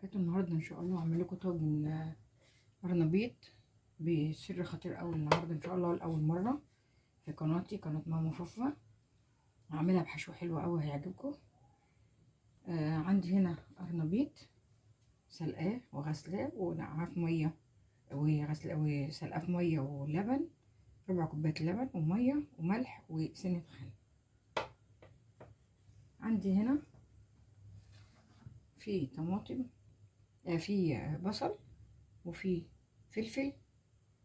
وبركاته. النهارده ان شاء الله هعمل لكم طاجن قرنبيط بسر خطير قوي. النهارده ان شاء الله لاول مرة في قناتي، قناة ماما فوفا. هعملها بحشو حلو قوي هيعجبكم. عندي هنا قرنبيط سلقاه وغسلاه ونقعاه في مية، وغسله وسلقاه في مية ولبن، ربع كوباية لبن ومية وملح وسنة خل. عندي هنا في طماطم، في بصل وفي فلفل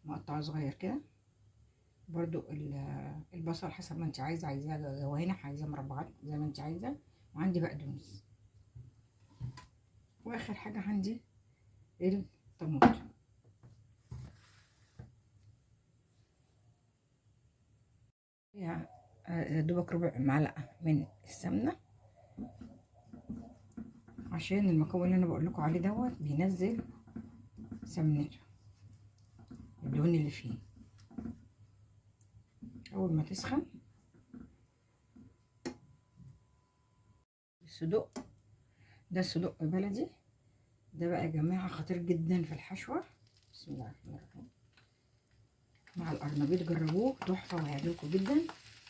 مقطع صغير كده، برضو البصل حسب ما انت عايزه، عايزاه جوانح عايزاه مربعات زي ما انت عايزه. وعندي بقدونس، واخر حاجة عندي الطماطم. يا دوبك ربع معلقه من السمنة، عشان المكون اللي انا بقول لكم عليه دوت بينزل سمنته، الدهون اللي فيه. اول ما تسخن الصدق ده، صدق بلدي ده بقى يا جماعة، خطير جدا في الحشوه. بسم الله الرحمن الرحيم. مع القرنبيط جربوه تحفة وهيعجبكم جدا،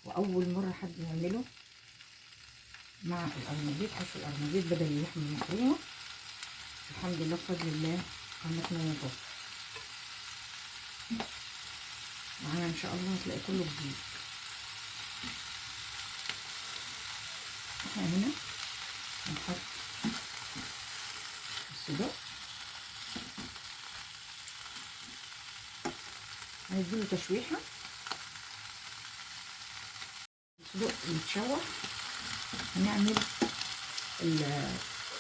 واول مرة حد يعمله مع القرنبيط، حشو القرنبيط بدل اللحمة المفرومه. الحمد لله بفضل الله قناتنا ماما معانا ان شاء الله هتلاقي كله جديد. احنا هنا هنحط الصدق، هنديله تشويحه، الصدق يتشوح. هنعمل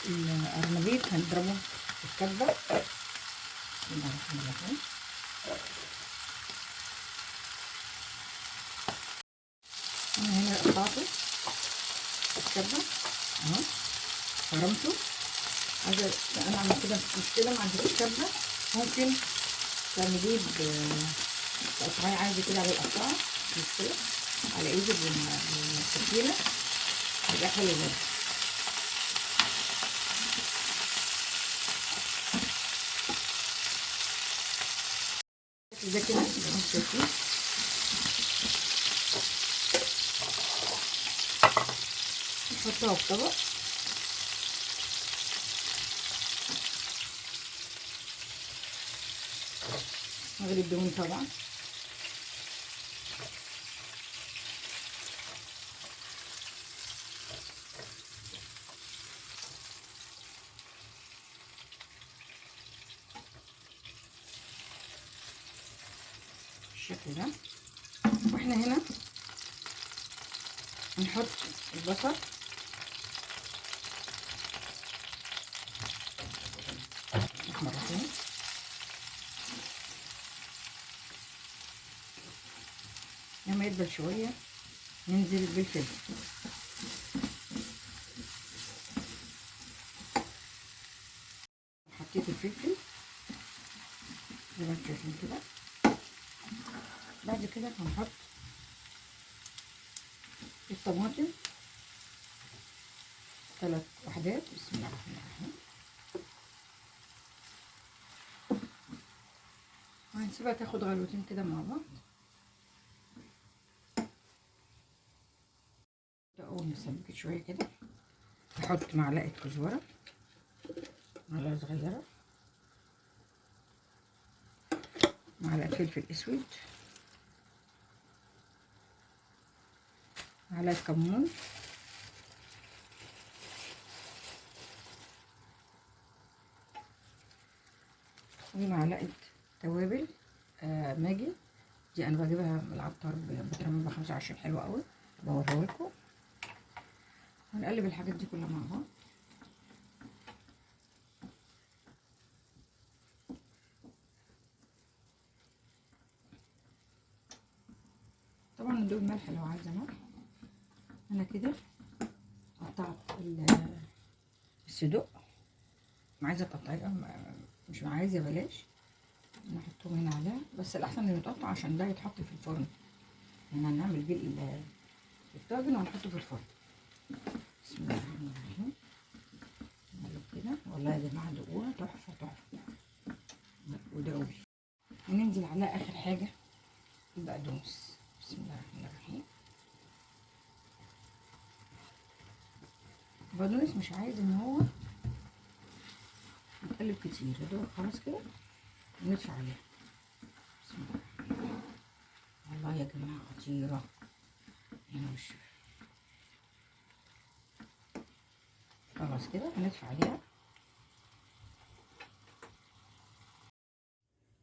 القرنبيط، هنضربه في الكبه. بسم الله الرحمن الرحيم. انا هنا قطعته في الكبه اهو، فرمته. عايزه انا اعمل كده مش مشكلة، ما عنديش كبه ممكن تعمليه تقطعيه عادي كده على القطاعه، مش مشكلة، على ايدك بالسكينة هيبقى حلو برضه. ده كده زي ما انتم شايفين. نحطها في طبق. نغلي الدهون طبعا. بالشكل ده. واحنا هنا نحط البصل، مرتين، لما يدبل شوية ننزل بالفلفل. حطيت الفلفل زي ما انتم شايفين كده. بعد كده هنحط الطماطم 3 وحدات. بسم الله الرحمن الرحيم. وهنسيبها تاخد غلوتين كده مع بعض. اول ما سبكت شوية كده هحط معلقه كزبره، معلقه صغيرة، معلقه فلفل اسود، معلقه كمون، ومعلقة توابل ماجي. دي انا بجيبها من العطار بترمى ب 25، حلوة قوي، بوريها لكم. هنقلب الحاجات دي كلها مع بعض. طبعا ندوب ملح لو عايزه ملح. انا كده قطعت الصدق، عايزه تقطعيه مش عايزه بلاش، نحطهم هنا عليها، بس الاحسن انه يتقطع عشان ده يتحط في الفرن. يعني هنعمل بيه الطاجن وهنحطه في الفرن. بسم الله الرحمن الرحيم. نقلب كده. كده. والله يا جماعة دوقوها تحفة تحفة، ودعوا لي. وننزل على اخر حاجة البقدونس. بسم الله الرحمن الرحيم. البقدونس مش عايز ان هو يتقلب كتير، يا دوب خلاص كده ندفع عليها. بسم الله الرحمن الرحيم. والله يا جماعة خطيرة. هنا وش خلاص كده هندفع عليها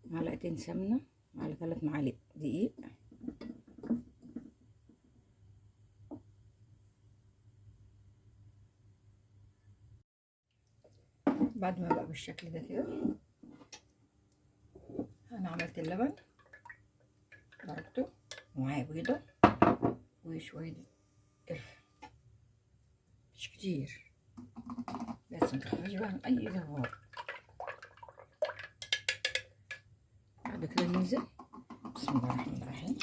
معلقتين سمنه على 3 معالق دقيق. بعد ما بقى بالشكل ده كده، انا عملت اللبن ضربته ومعايا بيضة وشوية قرفه، مش كتير بس متخافيش بقى من اي زفار. بعد كده ننزل بسم الله الرحمن الرحيم.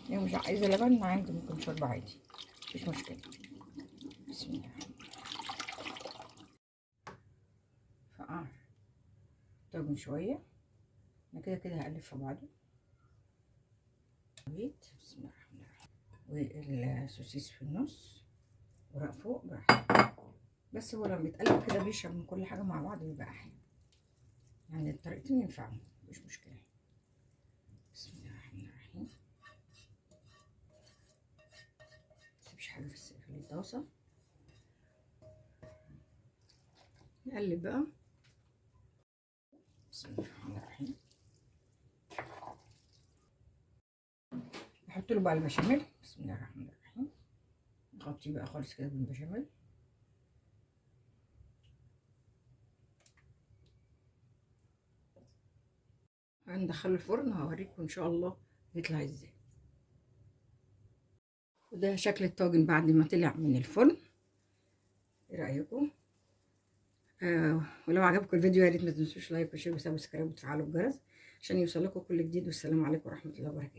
لو مش عايزه لبن عادي ممكن شوربة عادي، مفيش مشكلة. بسم الله الرحمن الرحيم. فقعر طاجن شوية، انا كده كده هقلب في بعضه. بسم الله الرحمن الرحيم. والسوسيس في النص ورق فوق براحتك، بس هو لما بيتقلب كده بيشرب من كل حاجة مع بعض بيبقى احلى، يعني الطريقتين ينفعوا مش مشكلة. بسم الله الرحمن الرحيم. متسيبش حاجة في الطاسه. نقلب بقى. بسم الله الرحمن الرحيم. نحط له بقى البشاميل. بسم الله الرحمن الرحيم. نغطيه بقى خالص كده بالبشاميل. هندخله الفرن وهوريكم ان شاء الله يطلع ازاي. وده شكل الطاجن بعد ما طلع من الفرن. ايه رايكم؟ ولو عجبكم الفيديو يا ريت ما تنسوش like و share و subscribe وتفعلوا الجرس عشان يوصلكم كل جديد. والسلام عليكم ورحمة الله وبركاته.